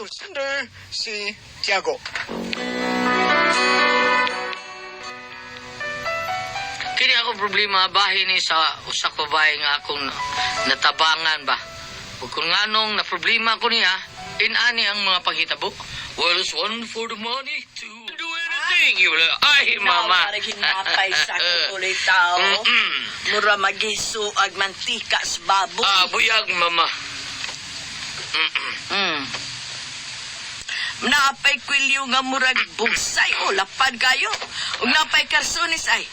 atong sender si Tiago. Kini ako problema bahin ni sa usa ka babae nga akong natabangan ba. Ug kung nganong na problema ko niya, inani ang mga panghitabo. Well, it's one for the money, two do anything. You will, ay, mama. Nawarag hinapay sa akong tuloy tao. Mura magiso ag mantika sa baboy. Ah, buyag, mama. Naapay kwilyo nga murag bugsay o lapad kayo. Ug napay karsunis ay.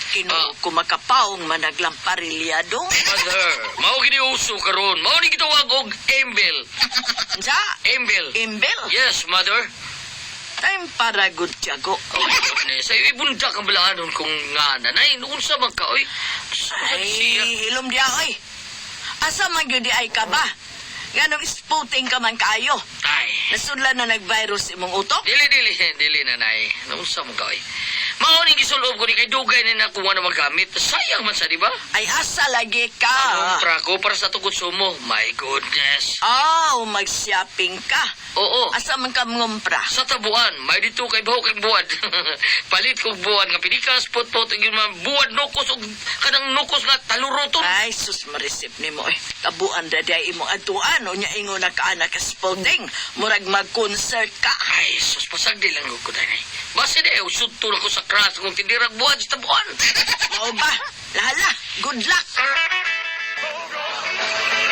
Kinuo ko makapaong managlamparilyado. Mother, mao gini uso karon. Mao ni gitawag og embel. Sa Embel. imbel. Yes, mother. Time para good tiyago. Oh my goodness. Ay, ibundak ang balaanon kung nga nanay. Unsa man ka, oy. Ay, Siya. hilom diya oy. Asa man gyud di ay ka ba? Nganong sputing ka man kaayo? Ay. Nasudlan na nag-virus imong utok? Dili, dili, dili, nanay. Naunsa mo ka, oy. Mao ni gisulob ko ni kay dugay ni nakuha na magamit. Sayang man sa, di ba? Ay asa lagi ka. Anong prako para sa atong konsumo? My goodness. Aw, mag-shopping ka. Oo. Asa man ka mangumpra? Sa tabuan, may dito kay buhok kay buwad. Palit kog buwad nga pinikas, potpot, ug yung mga buwad nukos ug kanang nukos nga taluroton. Ay, sus, marisip ni mo eh. Tabuan ra di imong atuan. Unya ingon na ka anak spalding. Murag mag-concert ka. Ay, sus, pasagdi lang ko nanay. Basta di, usudto na ko sa kras kung tindirag buwad sa tabuan. Mao ba? Lala, good luck.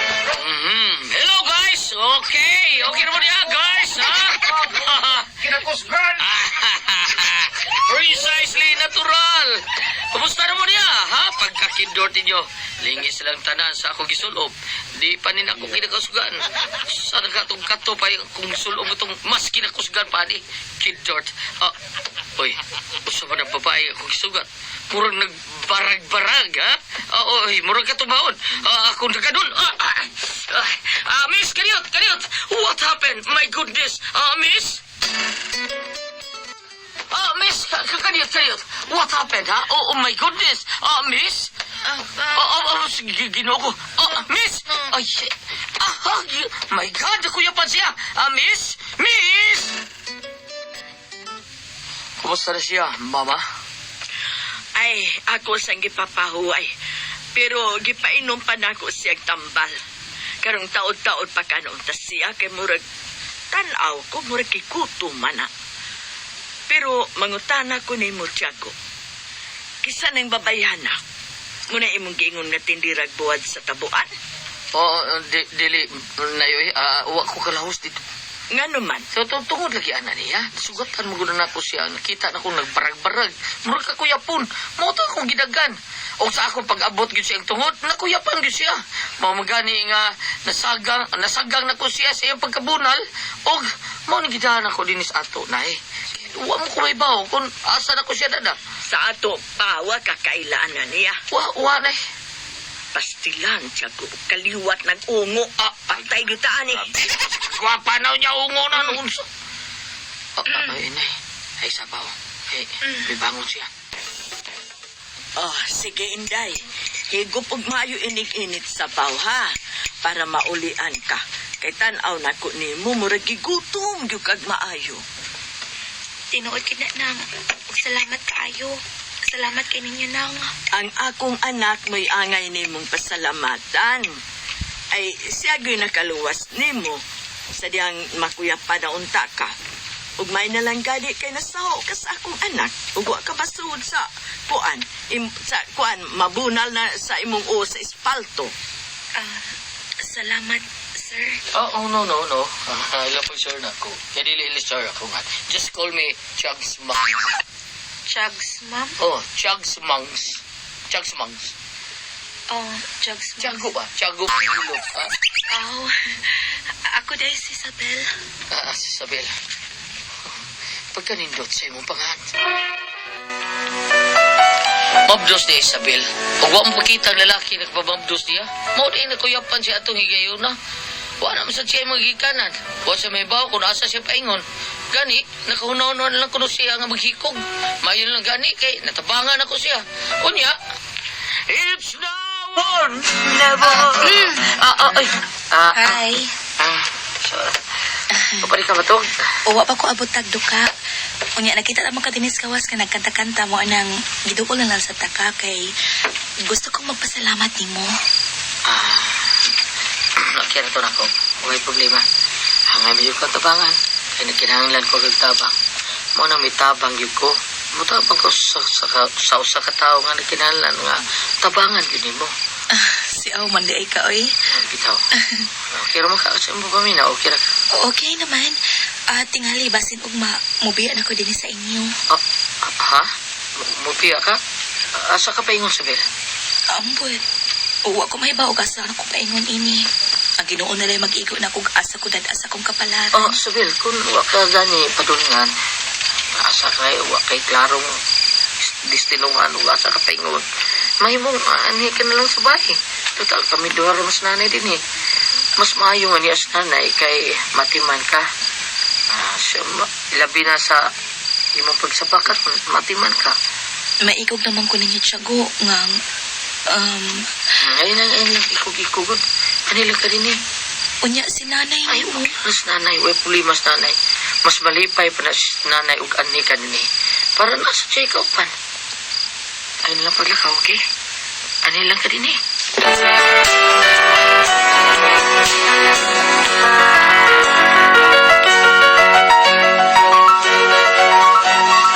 Hello, guys! Okay, okay naman yan, guys, ha? Kinakusgan! Precisely natural. Kumusta naman niya, ha? Pagkakindor ninyo, lingis lang tanan sa akong gisulob. Di pa nin ako kinakasugan. Sa nagkatong kato pa yung kung sulob itong mas kinakusgan pa ni Kindort. Ah, oy, usa man ang babae akong gisugat. Murag nagbarag-barag, ha? Ah, oy, murag katubaon. Ah, akong nagkadun. Ah, ah, ah, ah, miss, kaniot, kaniot. What happened? My goodness. Ah, miss? Ah, miss, kaniyot, kaniyot. What happened, ha? Oh, oh my goodness. Ah, miss? Oh, oh, oh, sige, ginoo ko. Oh, miss! Ay, shit. Ah, ah, my God, kuya pa siya. Ah, miss? Miss! Kumusta na siya, mama? Ay, ako sang gipapahuway. Pero gipainom pa nako siyag tambal. Karong taod-taod pa kanon ta siya kay murag tan-aw ko murag kikuto man na. Pero mangutana ko nimo Tiago. Kisa nang babayhana. Muna imong giingon nga tindirag buwad sa tabuan. Oh, dili, nayoy, ah, wa ko kalahos dito. Ngano man, So, tungod lagi ana niya. Sugatan mo gud na ako siya. Nakita na akong nagbarag-barag. Murag ka kuyapon. Mao ta akong gidagan. O sa akong pag-abot gyud siya ang tungod, nakuyapan gyud siya. Mao magani nga nasagang nasagang na ko siya sa iyang pagkabunal og mao ni gidahan ako dinis ato nay. Wa mo ko may bawo kung asa na ko siya dada. Sa ato pa wa kakailaan na niya. Wa wa nay. Pastilan Tiago, kaliwat nag-ungo. Ah, Patay gyud ta ani. Gwapa na niya ungo na noon sa. Oh, ah, ay, nay. Ay, sabaw. Ay, may bangon siya. Oh, sige Inday. Higop og maayo inig-init sa baw ha para maulian ka. Kay tan-aw nako nimo murag gigutom gyud kag maayo. Tinuod kid na nang. Ug salamat kaayo. Salamat kay ninyo nang. Ang akong anak mo'y angay nimong pasalamatan. Ay siya gyud nakaluwas nimo sa diyang makuyapan na unta ka. Ug may na lang gani kay nasaho ka sa akong anak. Ug wa ka masuod sa kuan, sa kuan mabunal na sa imong o sa espalto. Ah, salamat, sir. Oh, oh, no, no, no. Ah, alam po, sir, na ako. Kaya dili ili, sir, ako nga. Just call me Chugs Mangs. Chugs, ma'am. Oh, Chugs Mangs. Chugs Mangs. Oh, Chugs, ma'am. Tiago ba? Tiago Pilo. Ah, Oh, ako dahil si Isabel. ah, si Isabel. Pagkanindot sa imong pangat. Mabdos ni Isabel. Ug wa mo pakita ang lalaki nagpamabdos niya. Mao di nakuyapan siya atong higayuna. Wa na man sad siya imong gikanan. Wa siya may bawo kung asa siya paingon. Gani, nakahunaw lang kuno siya nga maghikog. Mayon lang gani kay natabangan ako siya. Unya, it's now or never. Ah, ah, ay. Ah, ah, Hi. ah. So, Kapari ka matog. Uwa pa ko abot tag duka. Unya nakita naman ka dinis kawas ka nagkanta-kanta mo anang gidukol na lang sa taka kay gusto kong magpasalamat nimo. Ah, okay na to nako. Walay problema. Hangay medyo ka tabangan. Kaya nagkinahanglan ko kag tabang. Mo na may tabang yun ko. Mutabang ko sa usa ka tawo nga nagkinahanglan nga tabangan yun nimo. Ah, si aw man di ay ka oy. Ah, bitaw. Okay ra man ka sa imong pamina, okay ra ka. Okay naman. Ah, tingali basin ugma mubiya na ko dinhi sa inyo. Ah, ah, ha? Mupiya ka? Asa ka paingon sa Bel? Ambot. Uwa ko mahibaw og asa ko paingon ini. Ang Ginoo na lang mag-igo na kog asa ko dad-asa kong kapalaran. Oh, Sabel, kung wa ka gani padulngan, asa kay wa kay klarong destinuhan ug asa ka paingon. Mahimong anhi ka na lang sa bahay. Total kami duha ra mas nanay din eh. Mas maayo nga niya sa nanay kay matiman ka. Ah, siya, labi na sa imong pagsapakat, matiman ka. Maikog naman ko ninyo tiyago nga Ngayon ang ngayon lang ikog-ikogod. Anila ka din eh. unya si nanay Ay, nimo. mas nanay, way mas nanay. Mas malipay pa na si nanay ug ani ka nini. Para nasa check upan. Ayun lang paglakaw, okay? Ani lang ka din eh.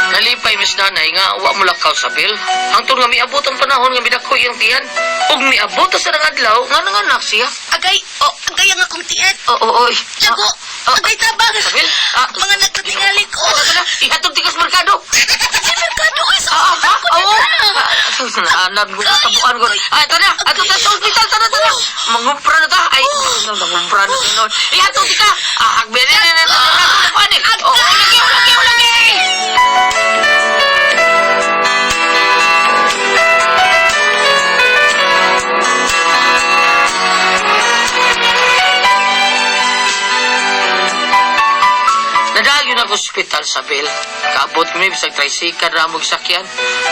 Nalipay mis nanay nga wa mo lakaw sa bil. Hangtod nga miabot ang panahon nga midako iyang tiyan. Ug miabot sa nang adlaw nga nanganak siya. Agay, oh, agay ang akong tiyan. Oo, oo, oy. Tiyago, Ah, ah, agay tabang. Sabil, ah, Mga nagkatingali ko. Ano na? Ihatod tikas merkado. Sa merkado ay sa Ah, ospital ko na. oo. Ah, ko tabuan ko. Ay, tara, ato ta sa ospital, tara, tara. Mangumpra na ta. Ay, mangumpra na tinon. Ihatod ka. Ah, hagbe na na na na na. Oh, lagi, lagi, lagi. Nadalyon ako sa ospital sa Bel. Kaabot kami bisag tricycle ra mo sakyan.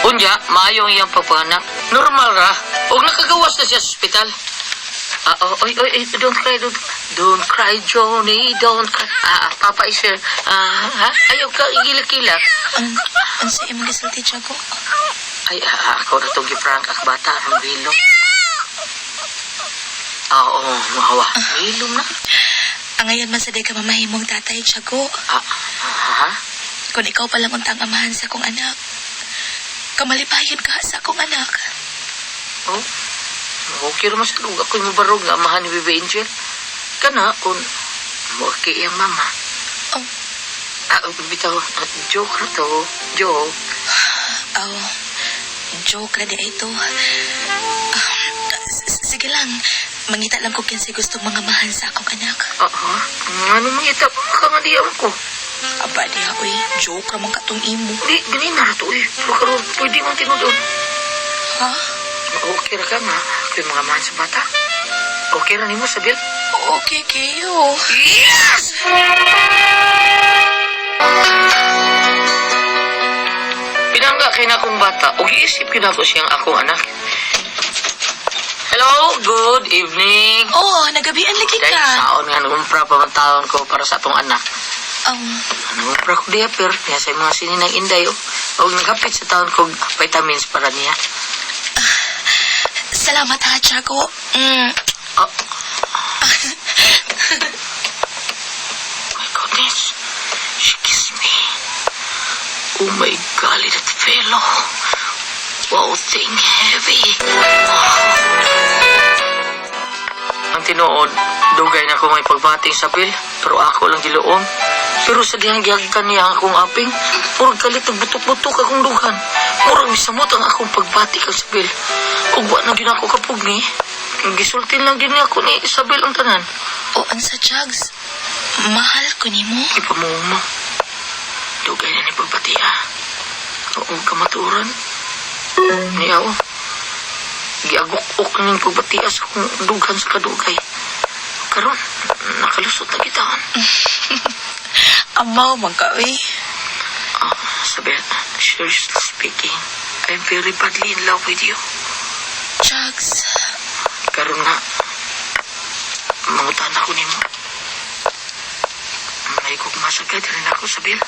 Unya, maayo ang iyang pagpanganak. Normal ra. Ug nakagawas na siya sa ospital. Ah, oh, oy, oy, oy, don't cry, don't cry, Johnny, don't cry. Ah, ah, Papa is here. Ah, ha? Ayaw ka, igilak-kilak. Ang, ang sa imong gisulti, Tiago. Ay, ah, ako na itong giprank ak bata, aron bilog. Ah, oo, mahawa. Bilog na. Ang ngayon man sa day ka mamahimong tatay, Tiago. Ah, ah, ha? Kung ikaw pa lang untang amahan sa akong anak, kamalipayon ka sa akong anak. Oh, okay ra mas kalug. Ako'y mabarog nga amahan ni Bebe Angel. Kana, kung mo iyang mama. Oh. Ah, bitaw, ah, joke ra to. Joke. Oh, joke ra di ay to. Ah, sige lang, mangita lang ko kinsay gusto mga mahan sa akong anak. Ah, ha? Ano mangita pa ka nga diyan ko? Aba diha, oy, joke ra man katong imo. Di, ganina ra to, eh. Pero karon, pwede mong tinudon. Ha? Okay ra ka nga. Ako'y mga amahan sa bata. Okay ra nimo, Sabil? Okay kayo. Yes! Pinangga kay na akong bata, ug giisip gyud ako siyang akong anak. Hello, good evening. Oh, nagabian lagi Dahil ka. saon nga nangumpra pa man taon ko para sa atong anak. Nangumpra ko diaper niya sa mga sini ng inday. Oh. Og nagapit sa taon ko vitamins para niya. Salamat ha, Tiago. Mm. Oh. My goodness. She kissed me. Oh my golly, that fellow. Wow, thing heavy. Wow. Ang tinuod, dugay na ko may pagbating sa pil, pero ako lang giluom. Pero sa dihang gihagkan niya ang akong aping, murag kalit butok-butok akong dughan. Murag misamot ang akong pagbati kang Isabel. Ug wa na gyud ako kapugni. Gisultin lang gyud niya ako ni Isabel ang tanan. O, unsa, Jags? Mahal ko nimo. Ipamumo. Dugay na ni pagbati ha. Oo, kamaturan. Niya o. Giagok-ok ning pagbati sa akong dughan sa kadugay. Karon, nakalusot na kita. Amaw man ka, oy. Ah, Isabel, seriously speaking, I'm very badly in love with you. Jags, Karon nga, mangutan ako nimo. gugma sa kay diri nako sa bil.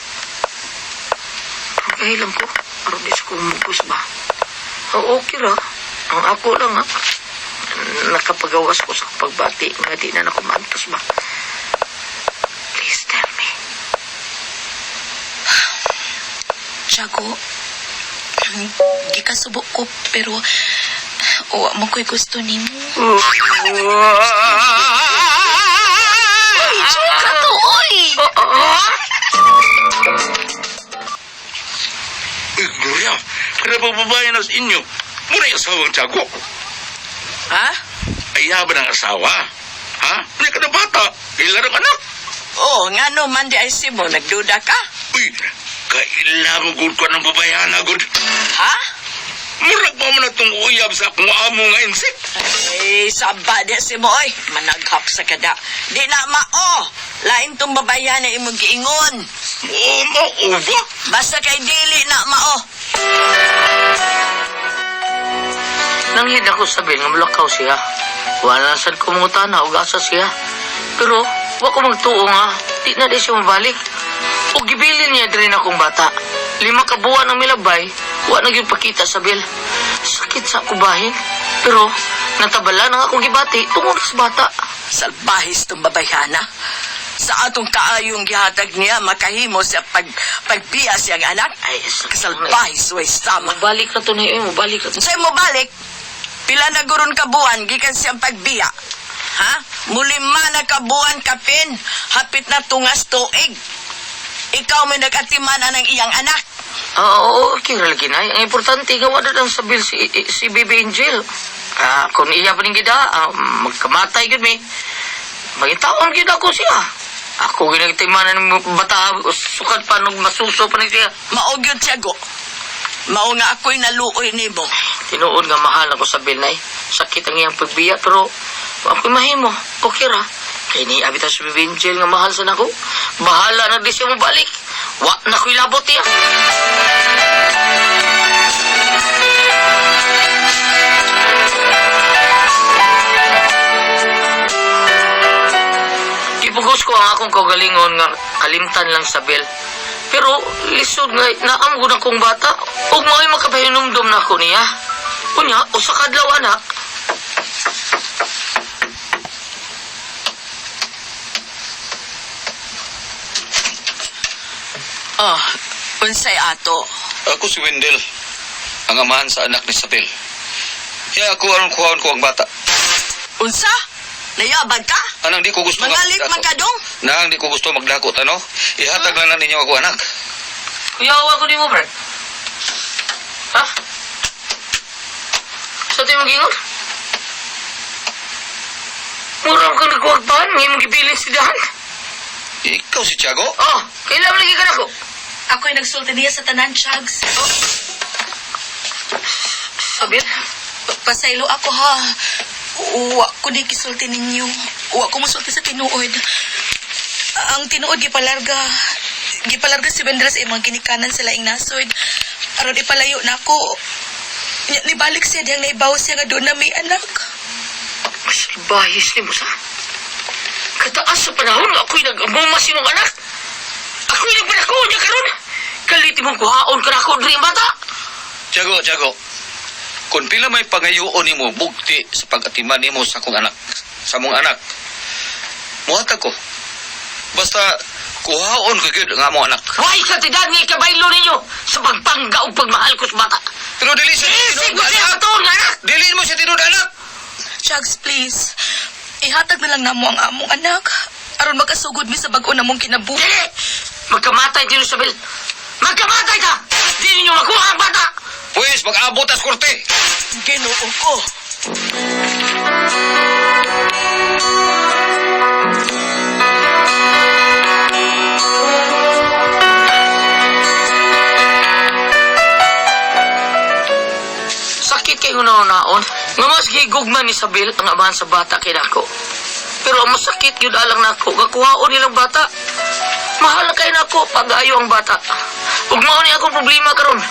Pero kahilang ko, aron di sa kumugos ba. Oo, okay ra. Ang ako lang ha. Nakapagawas ko sa pagbati nga di na nako maantos ba. Please tell me. Tiago, gikasubo ko pero wa mo ko'y gusto nimo. Uy, joke ra to, oy! Uy, Gloria, kada bababae na sa inyo, muna yung asawang Tiago. Ha? Ay, ba ng asawa? Ha? Hindi ka na bata. Ilan ang anak? Oh, ngano man di ay simo nagduda ka? Uy, kailangan gud ko ng babayana gud. Ha? Murag pa man itong uyab sa akong amo nga insect. Ay, saba di si mo, oy. Managhap sa kada. Di na mao. Lain tong babayan na imong giingon. Oo, mauba. Basta kay dili na mao. Nanghid ako sa bil nga mulakaw siya. Wala na sad ko mangutana og asa siya. Pero wa ko magtuo nga di na di siya mabalik. Og gibilin niya diri na akong bata. 5 ka buwan ang milabay, wa na gyud pakita sa bil. Sakit sa ako bahin. Pero natabala na akong gibati tungod sa bata. Salbahis tong babayhana. Sa atong kaayong gihatag niya, makahimo sa pagbiya siyang anak. Ay, sakit. Salbahis, way sama. Mabalik na to na yun, mabalik na to. Sa'yo mo balik, pila na guron ka buwan, gikan siyang pagbiya. Ha? Mulima na ka buwan kapin, hapit na tungas tuig. Ikaw may nag-atiman ng iyang anak. Ah, oo, okay ra lagi na. Ang importante nga wala lang sa bil si Baby Angel. Ah, kung iya pa ning gida, magkamatay gyud mi. Magitaon gyud ako siya. Ako ginagtimanan ng bata, sukat pa nung masuso pa ni siya. Mao gyud Tiago. Mao nga ako'y naluoy nimo. Tinuod nga mahal ako sa bil nay. Sakit ang iyang pagbiya pero ako'y mahimo. Okay ra. Kay ni abita si Baby Angel nga mahal sa nako. Bahala na di siya mobalik. Wa na ko'y labot iya. Gipugos ko ang akong kaugalingon nga kalimtan lang sa bel. Pero lisod nga naam gud akong bata ug mao'y makapahinumdom na ako niya. Unya, usa ka adlaw anak. Oh, unsay ato? Ako si Wendell, ang amahan sa anak ni Sabel. Kaya ako aron kuhaon ko ang bata. Unsa? Nayabag ka? Anang di ko gusto nga Mangalit man ka dong? Nang di ko gusto magdakot ano? Ihatag na lang ninyo ako anak. Kuyawa ko nimo, Brad. Ha? Sa tayo magingon? Mura ka nagwagpahan, may imong gibilin si Dahan. Ikaw si Tiago? Oh, kailan lagi ka nako? Ako'y nagsulti niya sa tanan, Chags. Sabir? Pasaylo ako ha. Wa ko di kisulti ninyo. Wa ko musulti sa tinuod. Ang tinuod gipalarga. Gipalarga si Bendra sa imong ginikanan sa laing nasod. Aron ipalayo na ako. Nya, nibalik siya diyang naibaw siya nga doon na may anak. Masalbahis ni mo sa. Kataas sa panahon nga ako'y nag-amuma si mong anak. Ako'y nagpanako niya karon. Kalit imong kuhaon ka na ako diri ang bata. Tiago, Tiago. Kung pila may pangayoon nimo bugti sa pag-atiman nimo sa akong anak, sa mong anak. Muhatag ko. Basta kuhaon ko gyud ang among anak. Why ka tidad nga ikabaylo ninyo sa pagpangga o pagmahal ko sa bata? Pero dili siya Isig tinuod mo siya anak. katuon nga anak! Dili mo siya tinuod anak. Chags, please. Ihatag na lang namo ang among anak. Aron makasugod mi sa bag-o namong kinabuhi. Dili! Magkamatay din Isabel! Magkamatay ka! Di ninyo makuha ang bata! Pwes, mag-abot tas korte. Ginoo ko. Sakit kay hunaon. Nga mas gigugma ni Isabel ang amahan sa bata kay nako. Pero ang masakit yun alang nako, gakuhaon nilang bata. Mahal na kay nako pag-ayo ang bata. Ug mao ni akong problema karon.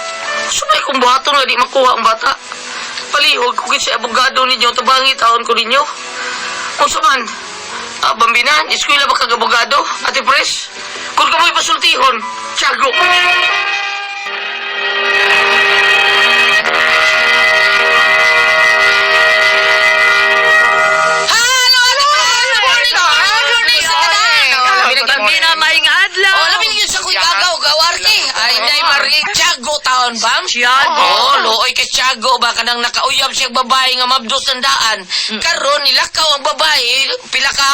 Sumay kong buhaton nga di makuha ang bata. Palihog ko gid sa abogado ninyo, tabangi taon ko ninyo. Unsa man, Ah, Bambina, eskwela ba kag abogado? Ate Pres? Kung kamoy pasultihon, Tiago. Hello, Ate Pres! Good morning! Good morning sa tanan! Bambina, maayong adlaw. Oh, labi ninyo sa kuy gagaw, gawarte. Ay, day Marie Tiago taon, bam? Tiago. Oo, looy kay Tiago ba kanang nakauyab siya babae nga mabdos ng daan. Karon nilakaw ang babae, pila ka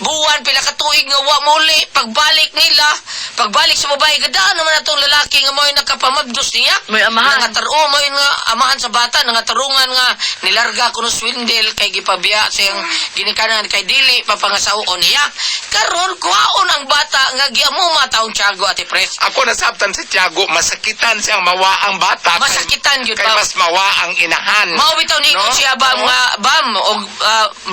buwan, pila ka tuig nga wa muli. Pagbalik nila, pagbalik sa babae, gadaan naman atong lalaki nga mo'y nakapamabdos niya. May amahan. Nangataro, mo'y nga amahan sa bata, nangatarungan nga nilarga kuno swindel kay gipabiya sa iyang ginikanan kay dili papangasaon niya. Karon kuhaon ang bata nga giamuma taong Tiago, Ate Pres. Ako nasabtan si Tiago, masakitan siyang mawa ang bata. Masakitan gyud Kay pa. mas mawa ang inahan. Mao bitaw ni No? siya bam nga bam og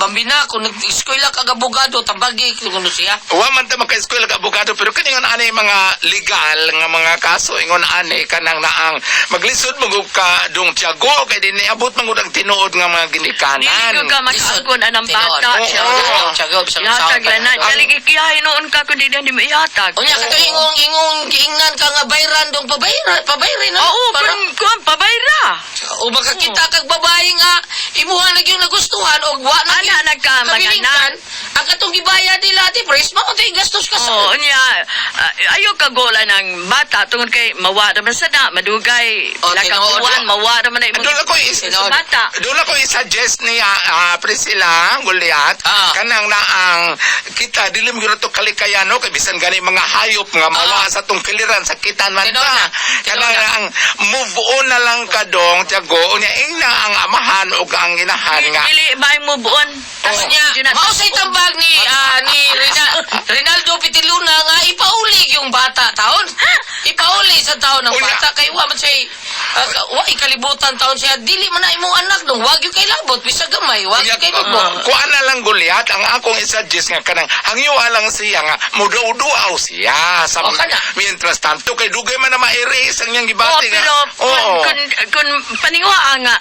bambina kung nag-eskwela kag abogado tambagi kuno siya. Wa man ta maka-eskwela ka abogado pero kini nga ani mga legal nga mga kaso ingon ani kanang naang maglisod mo gud ka dong Tiago kay dinhi abot man gud ang tinuod nga mga ginikanan. Dili ko ka makaangkon anang bata. Oo. Tiago. Tiago bisag Ihatag usaon lang na. ka. Dali kikiyahin noon ka kung di na di mo ihatag. Unya kato ingong ingong giingnan ka nga bayran dong pabayra pabayri na. Oo, Para- kung pabayra. O makakita kag babae nga imuha na gyud nagustuhan og wa na Ana na ka, mga kabilingkan, anak. ang katong gibayad nila Ate Pres mao tay gastos ka sa Oo, niya. Ayaw ka gola ng bata tungod kay mawa naman sa na, madugay, Oh, pila ka tinuod. buwan, mawa naman na imong Doon ako is Tinuod. bata. Doon ako i-suggest ni Priscilla Goliath kanang naang kita dili mo gyud to kalikayano kay bisan gani mga hayop nga mawa sa tong kiliran sakitan man Tinuod ta. na. Tinuod Kanang na. ang move on na lang ka dong Tiago unya ingna ang amahan ug ang inahan nga. Dili ba mo buon? Tapos niya, mao say tambag ni ni Rinaldo Pitiluna nga ipaulig yung bata taon. Ipauli sa taon ng Unya. bata kay wa man siya wa ikalibutan taon siya dili man na imong anak dong wag yung kay labot bisag gamay wag Unya, yung kay libo. kuan na lang Goliath ang akong i-suggest nga kanang hangyoa lang siya nga muduaw siya sa O, kana. mientras tanto kay dugay man na ma-erase ang iyang Oo, gibati nga. pero Oo. kung paninguha nga,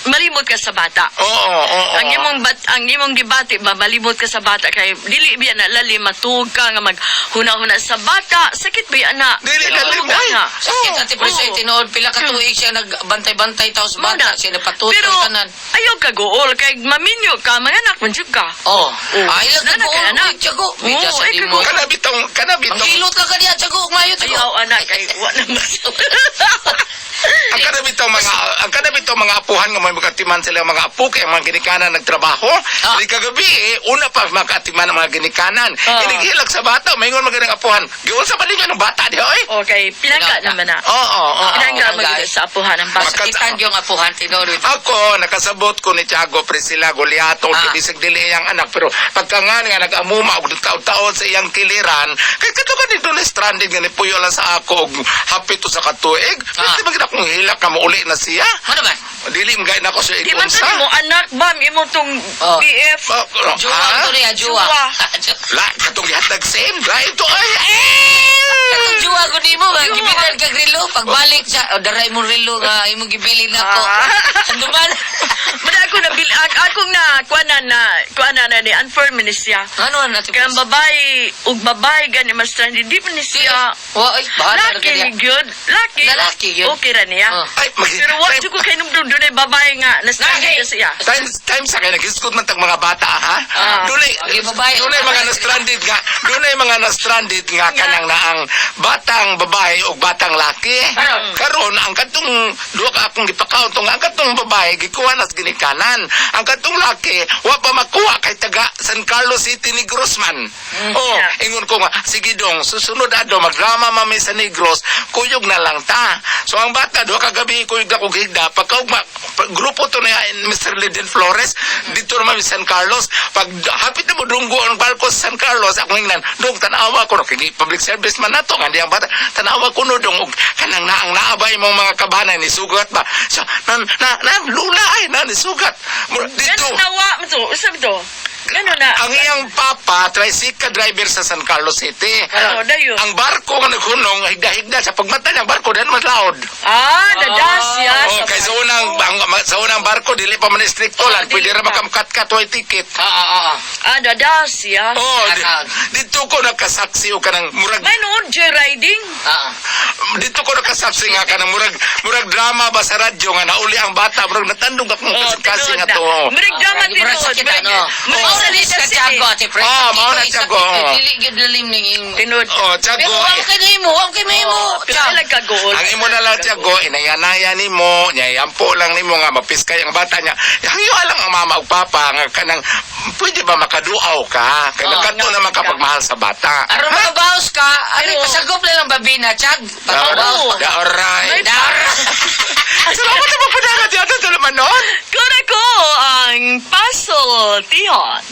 malimot ka sa bata. Oo, oo. Ang imong bat ang imong gibati ba malimot ka sa bata kay dili biya na lalim matuog ka nga maghuna-huna sa bata sakit biya na Dili lalim, Matuog ka oy. na. Sakit Ate Pres ay Oo. tinuod pila ka tuig siya nagbantay-bantay taon sa Mao bata na. siya napatutoy Pero tanan. ayaw ka gool kay maminyo ka manganak man jud ka. Oh, ay lang Nana ka ka, anak. Tiago. Bida Oo, sa ay, di mo. kago. Kana bitong Manghilot lang ka diya, Tiago. Mayo, Tiago. Ayaw anak kay wa na mas. Ang kana bitong mga ang kana bitong mga apuhan nga may makatiman sila mga apo kay ang mga ginikanan nagtrabaho. Di kagabi eh, una pa makatiman ang mga ginikanan. Inighilak sa bata, maingon magandang apuhan. Giunsa pa ninyo ng bata di oy? Okay, pinangga naman na. Oo, oo. oo. Pinangga mo Pinangga. gyud sa apuhan ang bata. Masakitan yung apuhan, tinuod. Ako, nakasabot ko ni Tiago Priscilla Goliato, ah. Bisag dili iyang anak, pero pagka nga nga nag-amuma og taon-taon sa iyang kiliran, kay kato ka nito na stranded nga ni puyo lang sa ako og hapit to sa katuig. Pwede ba gid akong hilak ka mauli na siya? Ano ba? Dili mga na ko sa Di man ikunsa. to mo anak bam imo tong Oh. BF. Juwa Ha? to niya, juwa. Juwa. La, katong gihatag same. La, ito ay, Katong juwa ko nimo nga gibilan kag relo pagbalik siya o daray mo relo nga imong gibili nako. Sanduman. Muna ako na bil akong na kuana na kuana na ni unfair man ni siya. Ano na Kaya ang babae ug babae gani mas stranded di man ni siya. Wa ay bahala na Laki kanya. gyud, laki. Lalaki gyud. Okay ra niya. Oh. Ay, mag- Pero wa time, jud ko kay numdum dunay babae nga na stranded Laki. na siya. time sa kay nag-iskot man tag mga bata ha. Ah. Dunay Okay, babae. dunay mga na-stranded nga, dunay mga na-stranded nga kanang naang batang babae o batang laki. Karon. Karon ang katong duha ka akong gipakauntong ang katong babae gikuha nas ginikanan. Ang katong laki wa pa makuha kay taga San Carlos City Negros man. Oh, Yeah. ingon ko nga sige dong susunod adto magdrama mami sa Negros, kuyog na lang ta. So ang bata duha ka gabi kuyog na kog higda pagkaugma grupo to na Mr. Lydon Flores dito naman sa San Carlos pag hapit na mo dunggo ang barko sa San Carlos akong ingnan dong tanawa ko no kay public service man nato nga di ang bata tanawa ko no dong og kanang naang naabay mong mga kabana ni sugat ba so na na, na lula ay na ni sugat dito Ganun nawa mo to, usa ba to? Ganun na. ang iyang papa tricycle driver sa San Carlos City. Oo, dayon. Ang barko nga naghunong higda-higda sa pagmata niya ang barko dan mas loud. Ah, nadas siya. Oh, kay sa unang ang Sa unang barko dili pa man strikto Oh, lang, dili pwede ra pa. makamkat-kat way ticket. Ah, ah, ah. Ah, dada siya. Oh, Ah, dito ko nakasaksi og kanang murag May noon, joyriding. Ah, ah. Dito ko nakasaksi nga kanang murag drama ba sa radyo nga nauli ang bata, murag natandog akong kasing-kasing tinuod nga to. na. Murag drama Murag tinuod. sakit, ano? Murag Mao na salita ni sa sila. Tiago, Ate Fred. Ah, mao na, Sakit, Tiago. sakit, Dili gyud lalim ning ing- Tinuod. Oh, Tiago. Pero wa kay nimo, wa kay nimo. Pero sila kagool. Ang imo na lang, Tiago, inayanaya nimo, nyayampo lang nimo nga mapiskay ang bata niya. Hangyo lang ang mama ug papa nga kanang pwede ba makaduaw ka? Kay Oh, nagkadto naman kapag mahal sa bata. Aron makabaos ka, ari Pero- pasagop na lang babina, Tiag. Pakabaos. Da alright. Dar. Salamat na magpadagat yata ito naman noon. Kuna ko ang Puzzle Tihon.